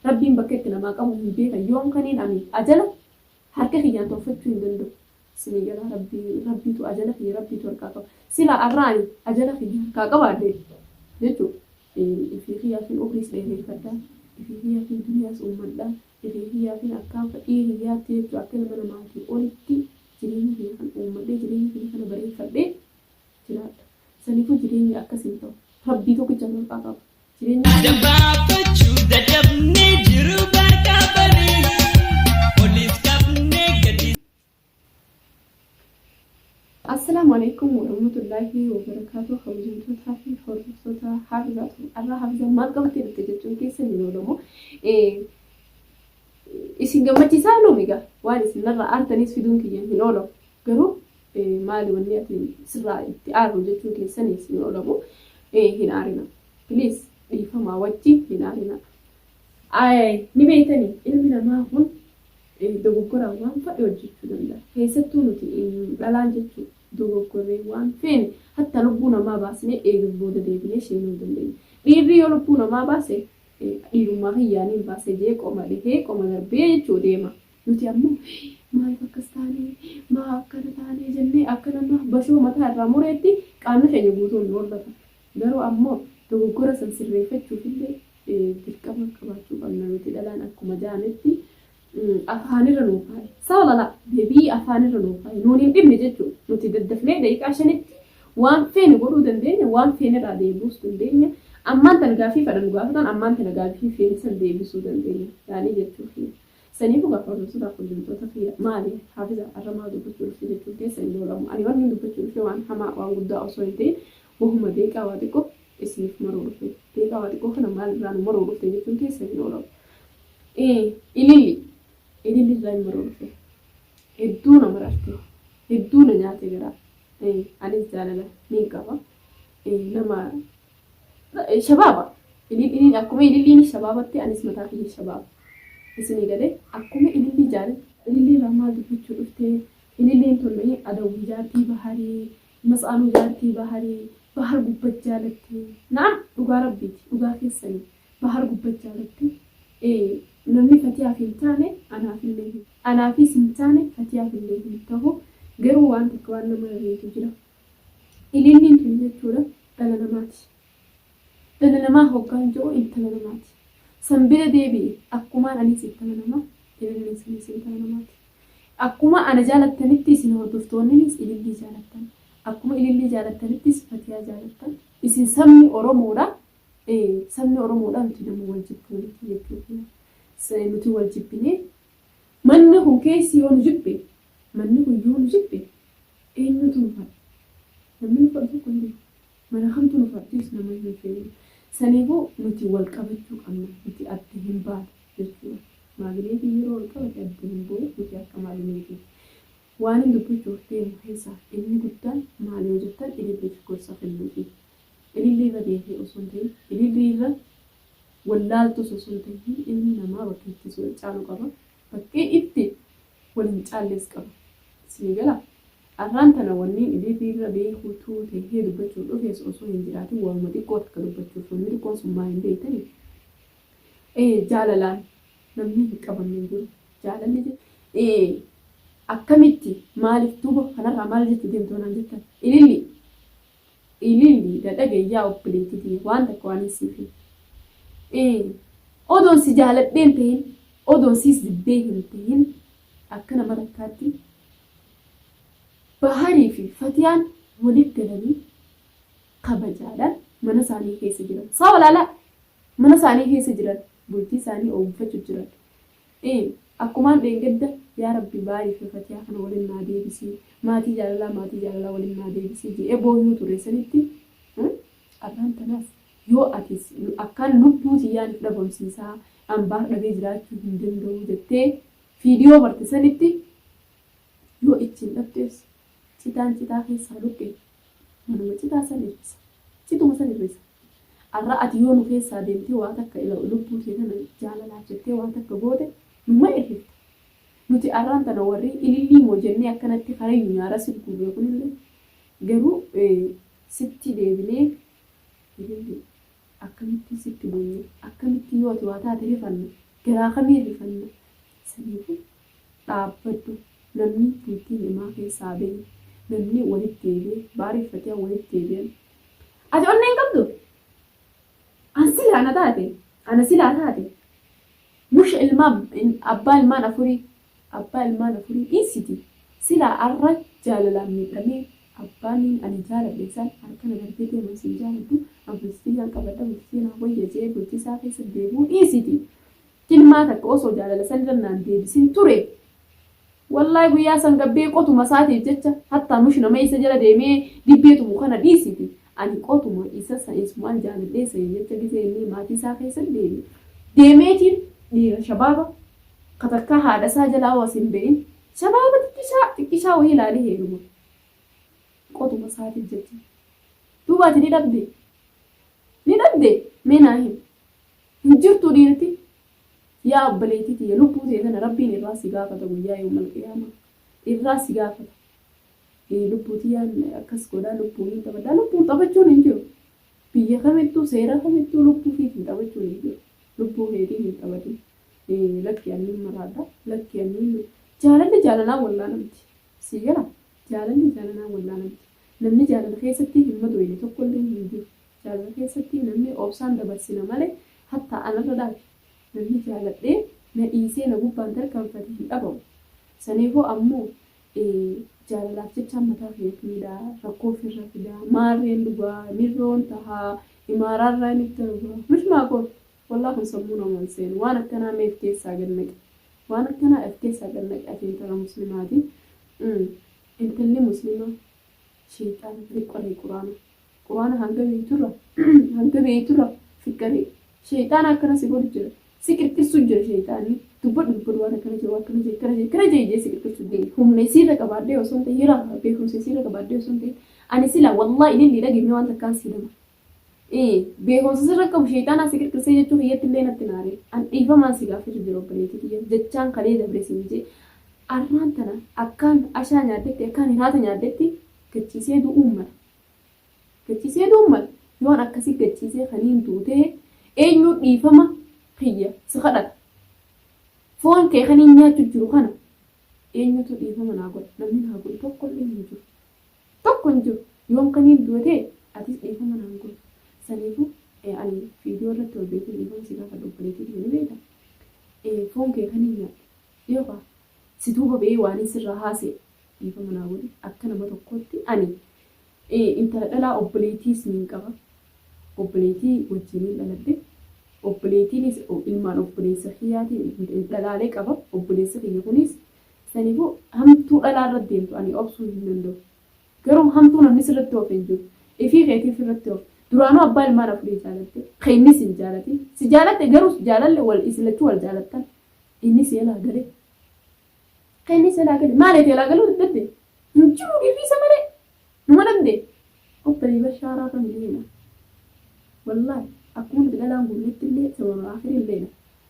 Rabbiin bakka itti namaa qabu hin beekan. Yoom kaniin ani ajala harka kiyyaan tolfachuu hin danda'u. Isinii galaa rabbii rabbiitu ajala kiyya rabbiitu harkaa qaba. Silaa arra ani ajala kiyya harkaa qabaadhe jechuudha. Ifii kiyyaafin umriis dheereeffadha. Ifii kiyyaafin duniyaas uummadha. Ifii kiyyaafin akkaan fedhii kiyyaatti jechuudha akka ilma namaatii olitti jireenya kiyya kan uummadhee jireenya kiyya kana bareeffadhee jiraadha. Saniifuu jireenyi akkas hin ta'u. Rabbii tokkicha harkaa qaba. Jireenya Adda baafachuu dadhabnee jiruu barqaa barii. Olis qabnee gadi. Assalaamu alaikum warahmatullaahi wabarakaatuh kabajamtootaa fi hordoftoota Hafizaa Tube arraa Hafizaan maal qabattee dhufte jechuun keessan hin oolamu. Isin gammachiisaa ooluumi egaa waan isin narraa aartaniis fiduun kiyya hin oolamu. Garuu maali wanni ati sirraa itti aarru jechuun keessanis hin oolamu. Hin aarina. Please dhiifamaa wajji hin aarina. Ni beektanii ilmi namaa kun dogoggoraan waan fadhe hojjechuu danda'a. Keessattuu nuti dhalaan jechuun dogoggorree waan feene hatta lubbuu namaa baasnee eegas booda deebinee seenuu dandeenya. Dhiirri yoo lubbuu namaa baase dhiirummaa kiyyaaniin baase jee qoma dhihee qoma darbee jechuu deema. Nuti ammoo maaliif akkas taanee maa akkana taanee jennee akka nama bashoo mataa irraa mureetti qaamni keenya guutuun nu hollata. Garuu ammoo dogoggora san sirreeffachuuf illee dirqama qabaachuu qabna nuti dhalaan akkuma ja'ametti afaanirra nuu kaaye. Saalala deebii afaanirra nuu kaaye. Nuun hin dhibne jechuudha. Nuti daddafnee daqiiqaa shanitti waan feene godhuu dandeenya, waan feene irraa deebi'uus dandeenya. Ammaan tana gaaffii fedhan nu gaafatan, ammaan tana gaaffii feene san deebisuu dandeenya. Yaanii jechuufi. Saniifuu gaafa hordoftoota hojjettoota kiyya maali Hafiza har'a maal dubbachuu dhufte jechuun keessa hin oolamu. Ani wanni dubbachuu dhufe waan hamaa waan guddaa osoo hin ta'in wahuma deeqaa waa xiqqoo isiniif maruu dhufe. Deeqaa waa xiqqoo kana maal irraa nu maruu dhufte jechuun keessa hin oolamu. Ililli ililli irraa hin maruu dhufe. Hedduu na mararte. Hedduu na nyaate garaa. Anis jaalala niin qaba. Nama shabaaba. Ililliin akkuma ililliin shabaabatti anis mataa kiyya shabaaba. Isinii galee akkuma ilillii jaalala. Ilillii irraa maal dubbachuu dhufte? Ililliin tun adawwii jaartii baharii, masaanuu jaartii baharii, bahar gubbat jaalatte. Na'am dhugaa rabbiiti dhugaa keessanii bahar gubbat jaalatte. Namni fatiyaaf hin taane anaafillee hin anaafis hin taane fatiyaafillee hin tahu. Garuu waan takka waan nama rarreetu jira. Ililliin tun jechuudha dhala namaati. Dhala namaa hoggaan jedhu intala namaati. San bira deebi'e akkumaan anis intala namaa ililliin sanis intala namaati. Akkuma ana jaalattanitti isin hordoftoonninis ilillii jaalattan. Akkuma ilillii jaalattanittis fatiyaa jaalattan. Isin sabni Oromoodha. Sabni Oromoodha nuti nama wal jibbuu miti jechuudha. Nuti wal jibbinee manni kun keessi yoo nu jibbe manni kun yoo nu jibbe eenyutu nu fadha? Namni nu fadhu tokko hin jiru. Mana kamtu nu fadhis nama hin feenu. Saniifuu nuti wal qabachuu qabna. Nuti adda hin baanu jechuudha. Maagineetiin yeroo wal qabate adda hin ba'u nuti akka maagineetiiti. Waan hin dubbachuuf deemu keessaa inni guddaan maal yoo jettan ililliif gorsa kennuufi. Ilillii irra beekee osoo hin ta'in ilillii irra wallaaltus osoo hin ta'in ilmi namaa bakka ittis wal caalu qaba. Bakkee itti wal hin caalles qaba. Isinii galaa? Arraan tana wanniin ilillii irra beekuutuu tahee dubbachuuf dhufes osoo hin jiraatin waanuma xiqqoo takka dubbachuuf wanni xiqqoon sun maa hin beektanii? Jaalalaan namni hin qabamne hin jiru. Jaalalli akkamitti maaliif duuba kanarraa maal jechuu deemtu naan jettan ililli ililli dadhagee yaa obboleettii tiyya waan takka waan hin siif hin odoon si jaaladhee hin tahin odoon siis jibbee hin tahin akka nama takkaatti Baharii fi Fatiyaan walitti galanii kabajaadhaan mana isaanii keessa jiran. Saa walaalaa mana isaanii keessa jiran bultii isaanii oomfachuu jiran. Akkumaan dheengadda yaa Rabbi Baharii fi Fatiyaa kana waliin naa deebisii maatii jaalalaa maatii jaalalaa waliin naa deebisii jedhee booyuu ture sanitti arraan tanaas yoo atis akkaan lubbuu tiyyaaniif dhabamsiisaa an Bahar dhabee jiraachuu hin danda'u jettee fiidiyoo marte sanitti yoo ittiin dhabdees citaan citaa keessaa luqqe manuma citaa san hir'isa. Cituma san hir'isa. Arra ati yoo nu keessaa deemtee waa takka lubbuu tee tana jaalalaaf jettee waa takka goote numa hir'ifta. Nuti arraan tana warri ilillii moo jennee akkanatti karayyu nyaara si guurre kunillee garuu sitti deebinee ilillii akkamittiin sitti boonye akkamittiin yoo ati waa taate rifanna. Garaa kamiin rifanna? Saniifuu dhaabbadhu. Namni bultii namaa keessaa bahe, namni walitti deebi'e, baariif fatiyaan walitti deebi'an. Ati onnee hin qabdu? An silaa na taate, ana silaa taate, musha ilmaa abbaa ilmaan afurii, abbaa ilmaan afurii dhiisiti. Silaa arra jaalalaan miidhamee abbaaniin ani jaaladhe san harka na darbee deeman sin jaaladhu, an bultii tiyyaan qabadha, bultii tiyya naaf wayya je'ee bultii isaa keessa deebi'uu dhiisiti. Tilmaa takka osoo jaalala san irra naan deebisin ture. Wallahi guyyaa san gabbee qotuma isaatiif jecha hattaa mush nama isa jala deemee dibbee tumu kana dhiisiti. Ani qotuma isa san isumaan jaaladhee saniif jecha gisee inni maatii isaa keessa deeme. Deemeetiin dhiira shabaaba ka takkaa haadha isaa jalaa hoo as hin be'in shabaaba xiqqishaa xiqqishaa wayii ilaalee heeruma. Qotuma isaatiif jecha. Duuba ati ni dhabde? Ni dhabde? Mee naa himi. Hin jirtuu dhiirti? Yaa obboleettii tiyya lubbuu tee tana Rabbiin irraa si gaafata guyyaa yawmal qiyaamaa. Irraa si gaafata. Lubbuu tiyyaan akkas godhaa lubbuun hin taphadhaa lubbuun taphachuun hin jiru. Biyya kamittuu seera kamittuu lubbuu fiitiin taphachuun hin jiru. Lubbuu keetiin hin taphatin. Lakki anniin maraadha. Lakki anniin jaalalli jaalalaan wallaanamti. Sii gala? Jaalalli jaalalaan wallaanamti. Namni jaalala keessatti hin madooyne tokkolleen hin jiru. Jaalala keessatti namni obsaan dabarsina malee hattaa anarra dhaabi. Namni jaaladhee na dhiisee na gubbaan tarkaanfate hin dhabamu. Saniifuu ammoo jaalalaaf jechaan mataa kiyya of miidhaa, rakkoo ofirra fidaa, maarreen dhugaa, mirroon tahaa, imaaraarraa inni darba. Mush maaqoon wallah kun sammuu nama hin seenu. Waan akkanaa mee if keessaa gad naqi. Waan akkanaa if keessaa gad naqi ati intala muslimaati. Intalli muslimaa sheeyxaana riqqaree quraana. Qur'aana hanga beeyturra hanga beeyturra fiqqaree sheeyxaana akkana si godhu jira si qirqirsu jira sheeyxaanni dubbadhu dubbadhu waan akkana jiru akkana jee akkana jee akkana jee jee si qirqirsu jira humna isiirra qabaadhee osoo hin ta'in hira beekumsa isiirra qabaadhee osoo hin ta'in ani sila wallahi ililli dhageenye waan takkaan si dama beekumsa sirra qabu sheeyxaanaa si qirqirsee jechuu kiyyatti illee natti naaree an dhiifamaan si gaafachuu jira obboleettii tiyya jechaan kalee dabre siin jee arraan tana akkaan ashaa nyaaddetti akkaan hiraata nyaaddetti gachiisee du'uun mala. Gachiisee du'uun mala. Yoon akkasi gachiisee kaniin du'u ta'e eenyuu dhiifama kiyya si kadhata? Foon kee kaniin nyaachu jiru kana eenyutu dhiifama naa godha? Namni naa godhu tokkollee hin jiru. Tokko hin jiru. Yoon kaniin du'e ta'e atis dhiifama naan gootu. Saniifuu ani viidiyoo irratti ol beetiin dhiifama si gaafadha obboleettii tiyya ni beekta. Foon kee kaniin nyaadhe yookaan si duuba ba'ee waanin sirraa haasa'e dhiifama naa godhi akka nama tokkootti ani intala dhalaa obboleettiis niin qaba obboleettii wajjiniin dhaladhe obboleettiinis ilmaan obboleessa kiyyaatiin dhalaalee qaba obboleessa kiyya kunis saniifuu hamtuu dhalaa irra deemtu ani obsuu hin danda'u garuu hamtuu namni sirratti oofe hin jiru ifii keetiif irratti oofe duraanuu abbaa ilmaan afurii jaalatte keennis hin jaalatin si jaalatte garuu jaalalle wal isin lachuu wal jaalattan inni si elaa galee Inni silaa gale maal ati alaa galuu dadhabde? Hin jiru dhiirri isa malee. Numa dhabde. Obbolii bashaaraa kan deema. Wallaahi akkuma nuti dhalaan guunnetti illee sababa akhiri illee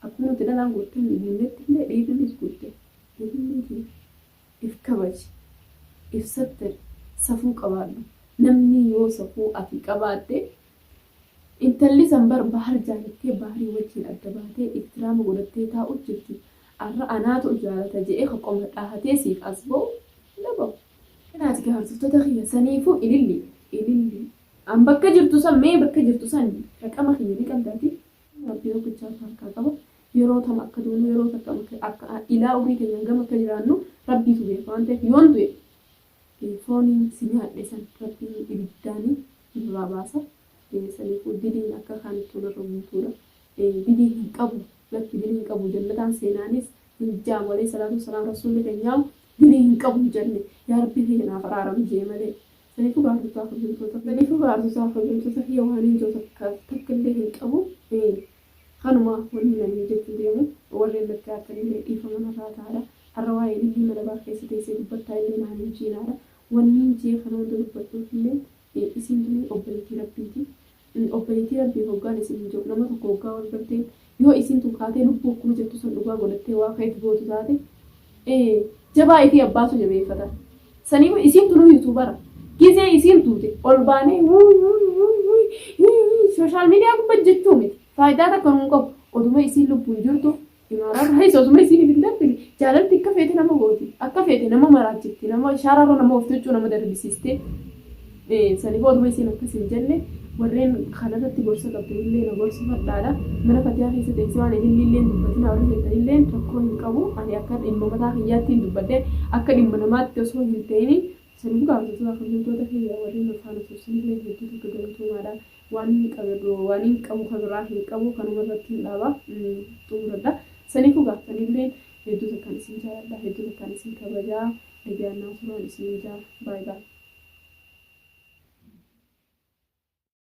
akkuma nuti dhalaan guutte guunnetti illee dhiirrinis guutte. Dhiirri if kabaji. If sattari. Safuu qabaadhu. Namni yoo safuu ati qabaatte Intalli san bar Bahar jaalattee Bahrii wajjiin adda baatee iktiraama godhattee taa'u jirti. Arra anaatu jaalata je'ee ka qoma dhahatee siif as ba'u dhabamu. Kanaati gaa hordoftoota kiyya saniifuu ililli ililli an bakka jirtu san mee bakka jirtu san raqama kiyya ni qabdaati. Rabbii tokkichaatu harkaa qaba. Yeroo tam akka duunu yeroo takka akka ilaa umrii keenya hangam akka jiraannu Rabbiitu beeka waan ta'eef yoon du'e Fooniin si nyaadhe san Rabbiin ibiddaani nurraa baasa. Saniifuu diliin akka kaanittuu narra guutuudha. Dilii hin qabu. Lakki dilii hin qabu. Jannataan seenaanis hin jaamu. Alayhi salaatu wassalaam Rasuulli keenyaa dilii hin qabu hin jenne. Yaa Rabbii kiyya naaf araarami jee malee. Saniifuu gaartotaa kabajamtoota saniifuu gaartotaa kabajamtoota kiyya waan hin jiru takka takka illee hin qabu. Kanuma wanni namni jechuu deemu warreen natti aartanillee dhiifama narraa ta'aadha. Har'a waa'ee ilillii mana baar keessa teessee dubbattaa illee naan hin jiinaadha. Wanniin jee kana hunda dubbadhuuf illee isiin tuni obboleettii Rabbiiti. Obboleettii Rabbii hoggaan isin hin jiru nama tokko hoggaa wal barteen yoo isiin tun kaatee lubbuu akkuma jettu san dhugaa godhattee waa keeti gootu taate jabaa ifii abbaatu jabeeffata. Saniif isiin tunuu yuutuubara. Gizee isiin tuute ol baanee sooshaal miidiyaa gubbaa jechuu miti. Faayidaa takka nuun qabu. Oduma isiin lubbuun jirtu Takkaayis osuma isiin hin darbine jaalalti akka feete nama gooti. Akka feete nama maraachifti. Nama shaaraarra nama oofti huccuu nama darbisiiste. Saniif oduma isiin akkas hin jenne warreen kanarratti gorsa qabdu illee na gorsa fadhaadha. Mana fatiyaa keessa teessee waan ilillii illee dubbatina warri jettan illee rakkoo hin qabu. Ani akka dhimma mataa kiyyaatti hin dubbadhe, akka dhimma namaatti osoo hin ta'in. Saniif gaafatoota kabajamtoota kiyya, warreen faana tursan illee hedduu tokko galatoomaadha. Waan inni qabu, waan hin qabu, kan biraa hin qabu, kanuma irratti hin dhaaba, xumuradha. Saniifuu gaaftanillee hedduu takkaan isin jaaladha, hedduu takkaan isin kabajaa, nagaan naa turaan isin jaa. Baay'ee baay'ee.